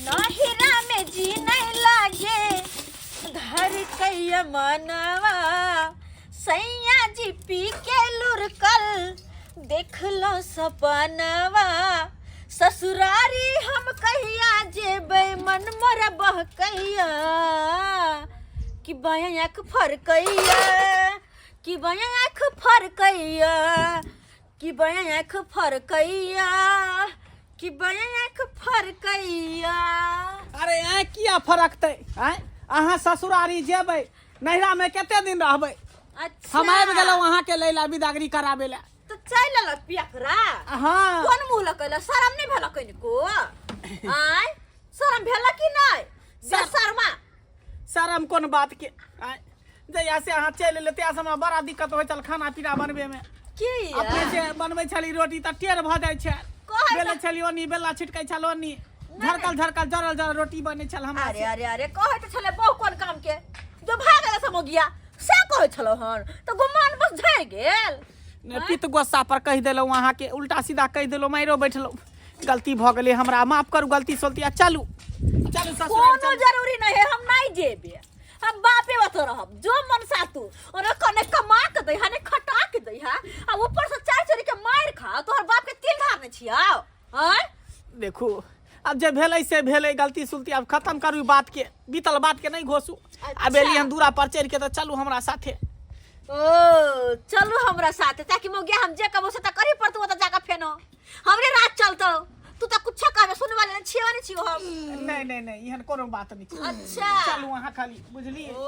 नहिरा में जी नहीं लागे धर कैया मनवा सैया जी पी के लुरकल देख लो सपनवा ससुरारी हम कहिया जेबै मन मोर बहकैया कि बाया आँख फरकैया कि बाया आँख फरकैया कि बाया आँख फरकैया कि बाया आँख फरकैया। अरे आँख किया फरकतै? आँय, अहाँ ससुरारी जेबै, नैहरा में कते दिन रहबै? अच्छा। हम आबि गेलहुँ अहाँके लै ला, बिदागरी कराबै ला। तऽ चलि एलक पियकरा। हाँ। कोन मुँह लऽ शरम नहि भेलक कनिको? आँय, शरम भेलक कि नहि? बेशर्मा। शरम कोन बात के? आँय, जहिया से अहाँ चलि एलियै तहिया से हमरा बड़ा दिक्कत होइ छल खाना पीना बनबे में। की? अपने से बनबै छली रोटी तऽ टेढ़ भऽ जाइ छै। कहै बेलै छली ओनी, बेला छिटकै छल ओनी, झरकल झरकल जरल जरल रोटी बनै छल हमरा अरे से। अरे अरे, कहै तऽ छलै बहु कोन काम के जो भागल समोगिया से कहै छलौ हन तऽ गुमान बस झड़ि गेल। ने पित्त गोस्सा पर कहि देलहुँ अहाँके, उल्टा सीधा कहि देलहुँ, मारियो बैठलहुँ। गलती भऽ गेलै, हमरा माफ करू गलती सलती आ चलू चलू ससुराल। कोनो चलू। जरूरी नहीं है, हम नहीं जेबे, हम बापे ओतऽ रहब। जो मन सा तू ओना कने कमा के दै हा ने खटा के दै हा आ ऊपर से चारि चोरी के मारि खा, तोहर बाप के तिल धार ने छियाओ। आँय? देखू, आब जे भेलै से भेलै, गलती सुलती आब खत्म करू ई बात के, बीतल बात के नहीं घोसू। आब एलियै हम दूरा पर चढ़ि के तऽ चलू हमरा साथे। ओ चलू हमरा साथे, ताकि मौगिया हम जे कहबो से तऽ करही पड़तौ। ओतऽ जाके फेनो हमरे राज चलतौ। तू तऽ कुछो कहबे सुनने वाले नहि छियै, नहि छियौ हम। नहीं नहीं नहीं, एहन कोनो बात नहीं छै। अच्छा। चलू अहाँ खाली, बुझलियै? ओ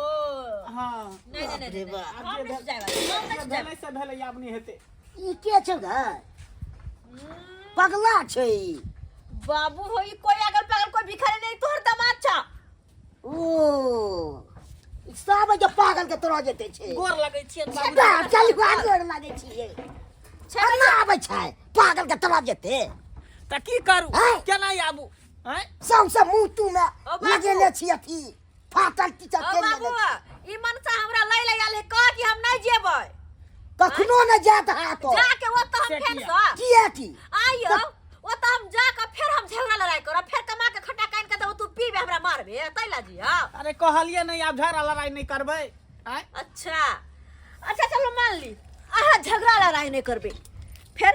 हाँ। नहीं नहीं नहीं, बाप रे नहीं, बाप। हम नहीं जाए वाली, हम नहीं जे जाए। भेलै से भेलै, आब नहि हेतै। ई के छै गै? पगला छै ई। बाबू हो, ई कोई अगल पगल कोई भिखारी नहीं, तोहर दामाद छा। ओ ई सब के पागल के तोरा जेते छै। गोर लगै छियै बाबू। बा, चल गोर लागै छियै। केना आबै छै पागल के तोरा जेते? तऽ की करू? आँय? केना आबू? आँय? सौंसे मुँह तू में ओ बाबू। लगेने छी अथी फाटल टीचर। ओ बाबू, ई मनसा हमरा लै ले आयल है, कह कि हम नहीं जेबै। कखनो ने जात हाथ जाके ओतऽ हम से फेर किया? से किया की आइयो ओतऽ हम जाके फेर हम झगड़ा लड़ाई करब, फेर कमा के खटा कान के देबो, तू पीबे हमरा मारबे तै ला जी। हाँ। अरे कहलियै नहीं आब झगड़ा लड़ाई नहीं करबै। आँय? अच्छा अच्छा, चलो मान ली अहाँ झगड़ा लड़ाई नहीं करबै, फेर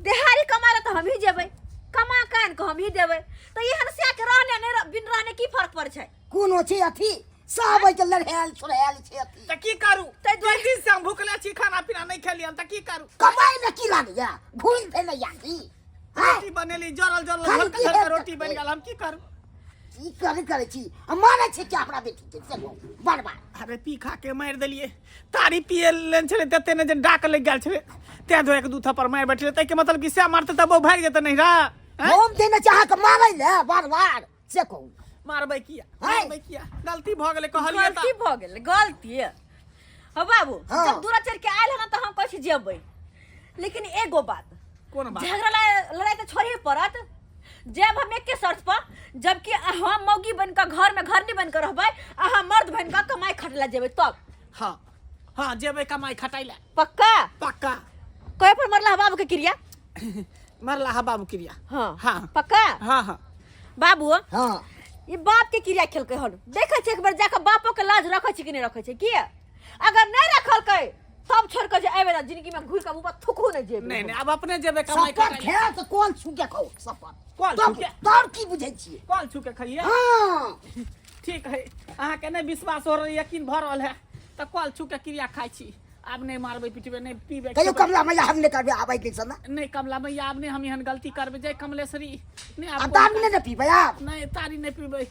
देहारी कमा ला तऽ हमही जेबै, कमा कान के हमही देबै, तऽ एहन से के रहने नहीं बिन रहने की फर्क पड़ै छै? कोनो छै अथी सब के लड़ायल छोड़ायल छै अथी। तऽ की करू? ताहि दुआरे- 3 दिन से हम भूखले छी, खाना पीना नहीं खेलियै, तऽ की करू? कमाइ में की लागैया घुरि भेलैया की? आँय? रोटी बनेली जरल जरल खाली झरकल की झरकल हेतै? रोटी बनि गेल, हम की करू? की करे करे छी आ मारै छै क्या अपना बेटी के से कहू बर्बाद? अरे पी खा के मारि देलियै, तारी पिए लेने छलै तते ने जे डाक लागि गेल छलै, तें धो एक दू थप्पड़ मारि बैठलै। ताहिके मतलब कि सएह मारतै तब ओ भागि जेतै नहिरा? आँय? हम देने चाह के मारै ले बार बार से कहू। मारबै किया? आँय? मारबै किया? गलती भऽ गेलै, कहलियै गलती तऽ भऽ गेल गलती। हो बाबू। हाँ। जब दूरा चढ़ के आयल हन तऽ हम कहै छी जेबै, लेकिन एगो बात। कोन बात? झगड़ा लड़ाई तऽ छोड़हे पड़त। जब हम एके शर्त पर, जबकि हम मौगी बन कऽ घर में घरनी बन कऽ रहबै, अहाँ मर्द बन कऽ कमाई खटला जेबै तब। हाँ हाँ, जेबै कमाई खटाइ लए। पक्का? पक्का। कहे पर मरला बाबू के क्रिया? मरला हा बाबू क्रिया। हाँ। हाँ। पक्का? हाँ हाँ। बाबू। हाँ। ई बाप के क्रिया खेलकै हन, देखै छै एक बेर जाके बापो के लाज रखै छै कि नहि रखै छै। किया अगर नहि रखलकै तब छोड़ के जे एबै ना जिंदगी में घुर के मुंह पर थुकू नहीं जेबै। नहीं नहीं, अब अपने जेबै कमाई सपत खटाइ लए। खेत कोन छू के खाओ सपत? कल तब छू के? तब की बुझै छियै? कल छू के खाइए। हाँ। ठीक है, अहाँके नहि विश्वास हो रहल, यकीन भऽ रहल है तऽ कल छू के क्रिया खाइ छी, आब नहि मारबै पिटबै, नहि पीबै कहियो खेबै। कमला मैया हम नहि करबै आबै दिन से ना। नहि कमला मैया, आब नहि हम एहन गलती करबै। जय कमलेश्वरी। नहि आब आब कोनो दारू नहि ने पीबै आब? नहि, तारी नहि पीबै,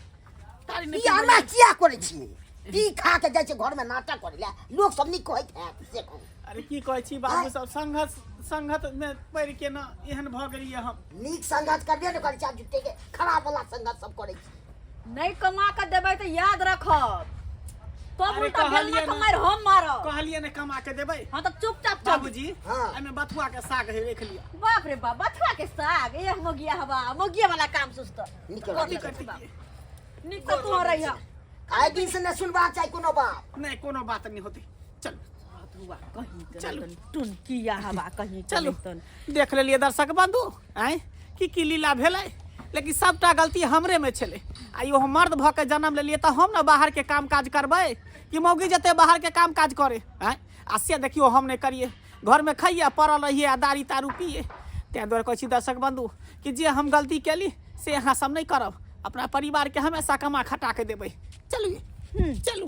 तारी नहि ई पीबै। एना किया करै छियै? पी खा के जाइ छै घर में नाटक करै लए, लोक सब नीक कहैत हैत से कहू। अरे की कहै छी बाबू सब, संघत संघत में पड़ि के न एहन भऽ गेलियै हम। नीक संगत करबे ने करै छै, आब जुटे के खराब वाला संगत सब करै छै। नहीं कमा के देबै तऽ याद रखब तब अरे उल्टा कहलियै बेलना के ने। मारि हम मारब। कहलियै ने कमा के देबै। हाँ तऽ चुपचाप चल। बाबूजी। हाँ। एहिमे बथुआ के साग है, रख लिअ। बाप रे बाप, बथुआ के साग ए मोगिया हवा मोगिया वाला काम सुस्त। नीक कथी रहै। करती? बाप नीक तऽ तू रही। आइ दिन से नहि सुनबाक चाही कोनो बात। नहि, कोनो बात नहि होतै, चलू। बथुआ कहीं के चलू। टुनकिया हवा कहीं के चलू। नहीं तन। देख लेलियै दर्शक बंधु, आँय, की की लीला भेलै। लेकिन सबटा गलती हमरेमे छलै। आ यो हम मर्द भऽ के जन्म लेलियै तऽ हम ने बाहरके काम काज करबै कि मौगी जेतै बाहरके काम काज करे? आँय, आ से देखियौ हम नहि करियै, घरमे खइयै पड़ल रहियै आ दारू तारू पियै। ताहि दुआरे कहै छी दर्शक बन्धु कि जे हम गलती केली से अहाँ सब नहि करब, अपना परिवारके हमेशा कमा खटा के देबै। चलू चलू।